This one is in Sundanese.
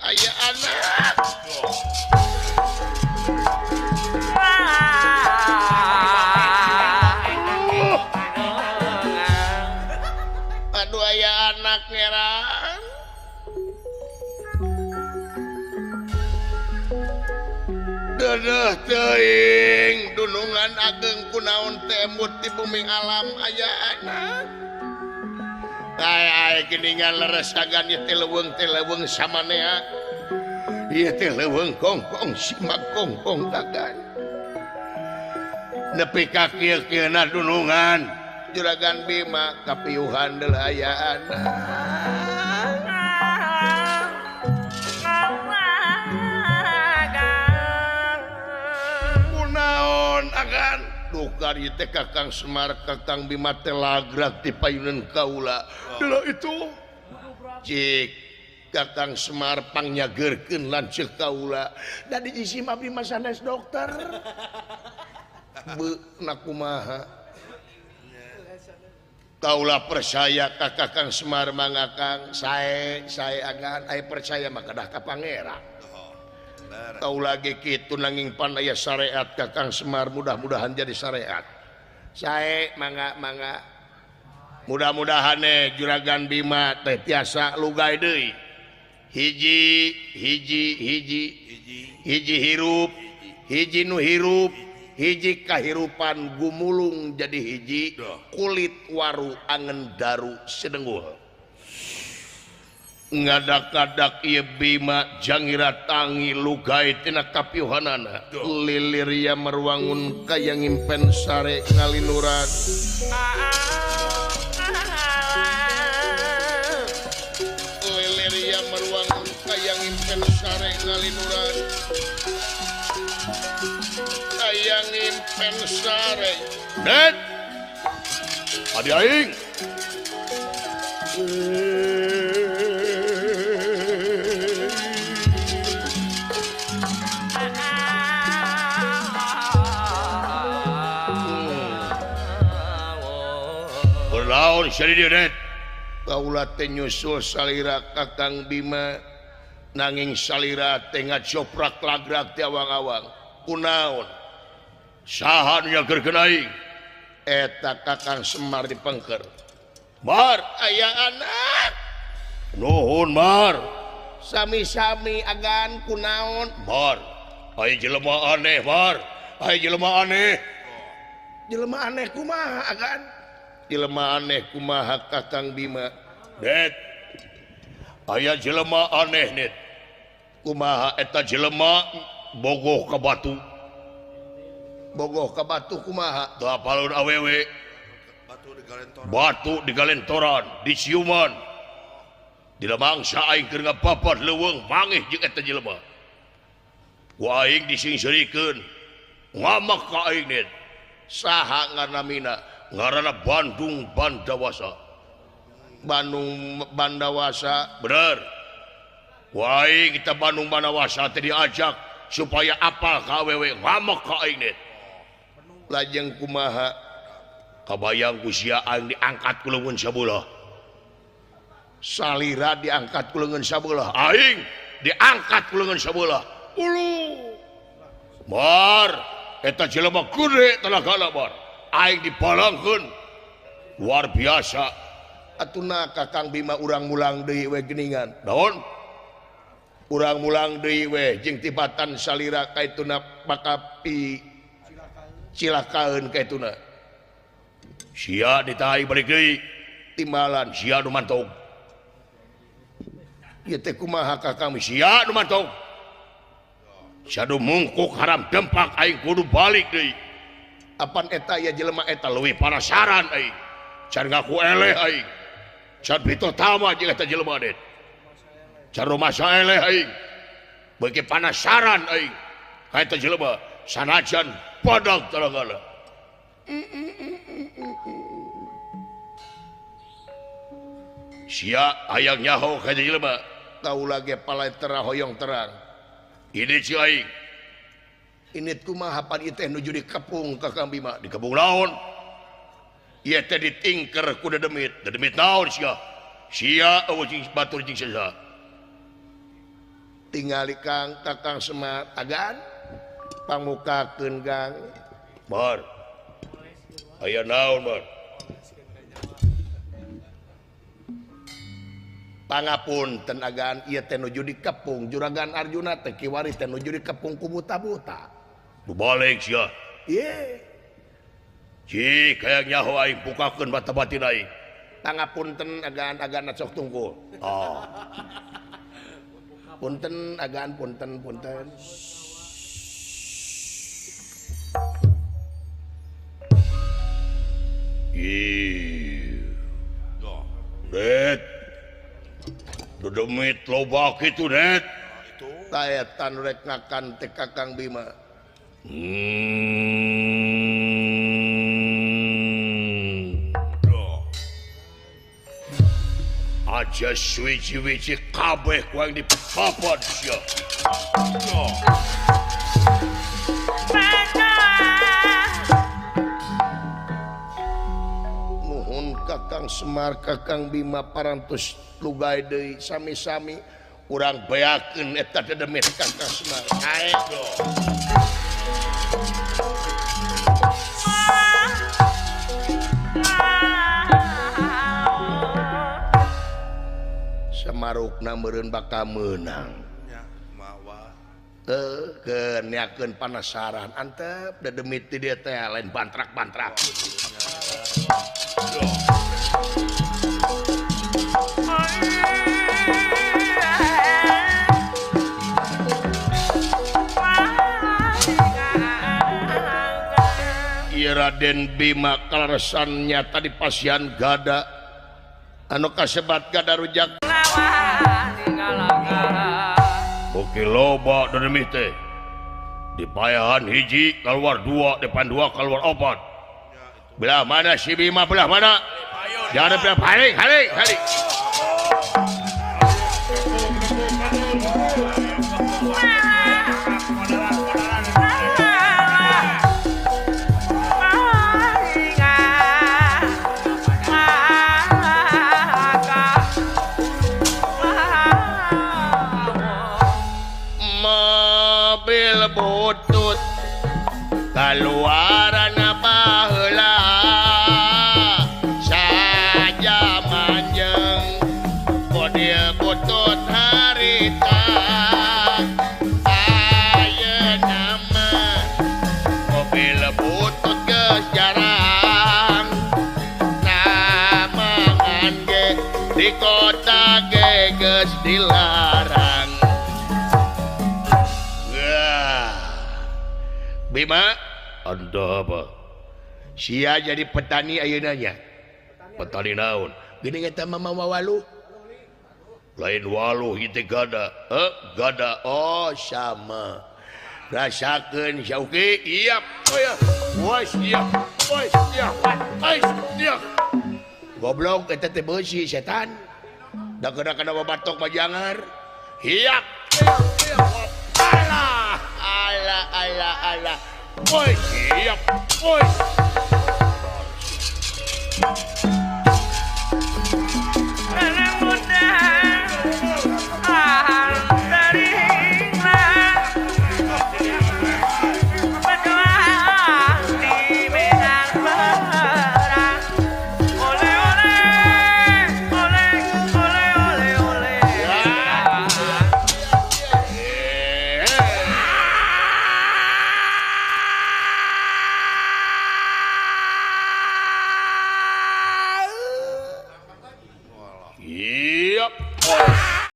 aya anak. Aduh aya anak ngerang. Dedeh teuing dunungan ageng kunaon teh emut di bumi alam aya anak. Ai ai geuningan leres agan ieu teh leuweung samanea. Ieu teh leuweung kongkong simak kongkong agan. Nepi ka kieu-kieuna dunungan Juragan Bima kapiuhan deul aya anak. Kunaon agan dukar ieu teh Kakang Semar Kakang Bima teh lagrak ti payunan kaula. Deuleu itu cik Kakang Semar pangnyageurkeun lanceuk kaula. Da dijisim abdi mah sanes dokter. Beuna kumaha kaula percaya ka Kakang Semar mangakang sae sae agan aya percaya mah kedah ka pangeran. Kaula ge kitu nanging pan aya syariat Kakang Semar mudah-mudahan jadi syariat. Sae mangga mangga mudah-mudahan Juragan Bima teh tiasa lugai deui. Hiji hiji hiji hiji hirup hiji nu hirup hiji kahirupan gumulung jadi hiji kulit waru angen daru sedenggul. Ngadak-kadak ieu Bima jangira tangi lugai tina kapiuhanana lilir merwangun kaya ngimpen sare ngalinuran. Lilir merwangun kaya ngimpen sare ngalinuran. Kaya ngimpen sare. Net. Adi aing. Kaula teh nyusul salira Kakang Bima nanging salira teh ngacoprak lagrak ti awang-awang. Kunaon? Saha nu nyageurkeun aing? Eta Kakang Semar dipengker. Mar aya anak. Nuhun Mar. Sami-sami agan kunaon? Mar, aya jelema aneh Mar. Aya jelema aneh. Jelema aneh kumaha agan? Jelema aneh kumaha Kakang Bima? Net. Aya jelema aneh net. Kumaha eta jelema bogoh ka batu. Bogoh ka batu kumaha? Teu apalun awewe. Batu digalentoran, diciuman. Dina mangsa aing keur ngapapat leuweung mangih jeung eta jelema. Ku aing disingseurikeun. Ngamak ka aing net. Saha ngaranna? Ngaranna Bandung Bandawasa. Bandung Bandawasa bener. Ku aing kita Bandung Bandawasa teh diajak supaya apal ka awewe ngamak ka aing net. Lajeng kumaha? Kabayang ku sia aing diangkat ku leungeun sabelah. Salira diangkat ku leungeun sabelah. Aing diangkat ku leungeun sabelah. Ulu. Mar, eta jelema gede tenagana Mar. Aing dipalangkeun luar biasa. Atuna Kakang Bima urang mulang deui we geuningan. Naon? Urang mulang deui we jeung tibatan salira kaituna pakapi cilakaeun kaituna. Sia ditahi balik deui timbalan sia nu mantog. Ieu teh kumaha Kakang? Sia nu mantog. Sia nu mungkuk haram dempak aing kudu balik deui. Apan eta ya jelema eta leuwih panasaran aing. Can ngaku eleh aing. Can bitotama jeung eta jelema det. Can rumasa eleh aing. Beuki panasaran aing ka eta jelema sanajan badag taragala. Sia hayang nyaho ka eta jelema. Kaula ge palai terang hoyong terang. Ini si aing. Ini kumaha pan ieu teh nuju dikepung Kakang Bima. Dikepung naon? Ieu teh ditingker ku dedemit. Dedemit naon sia? Sia eueuh jeung batur jeung saha? Tingali Kang Kakang Semar agan pangukakeun Gang. Mar. Aya naon, Mar? Pangapunten agan ieu teh nuju dikepung Juragan Arjuna teh kiwari teh nuju dikepung ku buta-buta. Nu balik sia. Ieu. Cik hayang nyaho aing bukakeun mata batin aing. Pangapunten agan-agan sok tungkul. Oh. Punten agan punten punten. Ih. Det. Dedemit loba kitu, Det. Taetan rek ngakan teh Kakang Bima. Aja suwiji-wiji kabeh ku aing dipapad sia. Nuhun Kakang Semar Kakang Bima parantos lugay deui sami-sami urang beakeun eta dedemit Kakang Semar. Ayo. Samarukna meureun bakal meunang. Nya mawa. Teu keun panasaran antep dedemit di dieu teh lain bantrak-bantrak. Ieu Raden Bima kaleresan nyata di pasian gada anu kasebat gada rujak. Oke loba dedemit teh. Dipayahan hiji keluar dua, depan dua keluar opat. Belah mana si Bima, belah mana? Jangan belah, haling, haling, haling. Mobil butut keluaran baheula saja manjeng model butut harita ayeuna mah mobil butut geus jarang namangan ge di kota ge geus dilarang. Wah. Bima, Anda apa? Sia jadi petani ayeuna nya. Petani naon? Geuning eta mah mawa waluh. Lain waluh ieu teh gada. Heh, gada. Oh, sama. Rasakeun Syauki. Iya, oh ya. Wes iya. Wes iya. Wes iya. Goblok eta teh beusi setan. Da kana babatok mah jangar. Hiap. Alah, alah, alah, alah. Woi, siap. Woi.